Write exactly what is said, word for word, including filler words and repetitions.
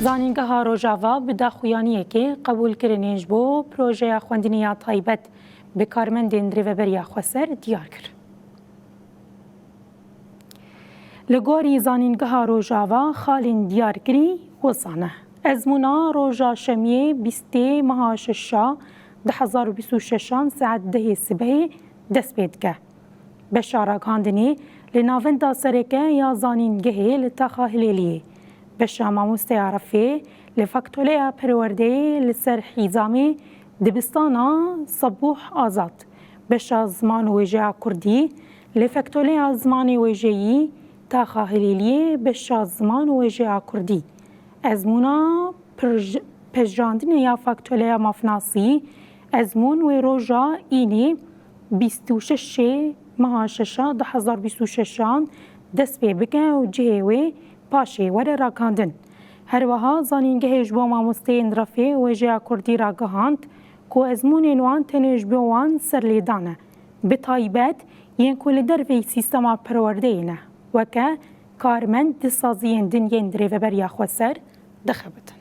Zanîngeha Rojava bi daxuyaniyekê qebûlkirinên ji bo projeya xwendinê ya taybet bi karmendên rêveberiya xweser diyar kir. Li gorî Zanîngeha Rojava xalên diyarkirî wisa ne. Ezmûna roja Şemiyê bîstê meha şeşa du hezar û bîst û şeşan saet dehê sibehê dest pê dike. Beşa ragihandinê li navenda sereke ya zanîngehê li taxa Hilêliyê. Beşa mamosteya Refê li faktoleya perwerdeyê li ser hîzamê dibistana Sabûh Azad. Beşa ziman û wêjeya kurdî li faktoleya zimanê wêjeyî taxa Hilêliyê beşa ziman û wêjeya kurdî. Ezmûna pirj-, pejirandinê ya faktoleya mafnasî, ezmûn wê roja înê bîst û şeşê meha şeşa du hezar bîst û şeşan dest pê bike û cihê wê paşê were ragihandin. Her wiha zanîngehê ji bo mamosteyên Refê wêjeya kurdî ragihand ku ezmûnên wan tenê ji bo wan serlêdan e, bi taybet yên ku li derveyî sîstema perwerdeyê ne, weke karmend di saziyên din yên rêveberiya xweser dixebitin.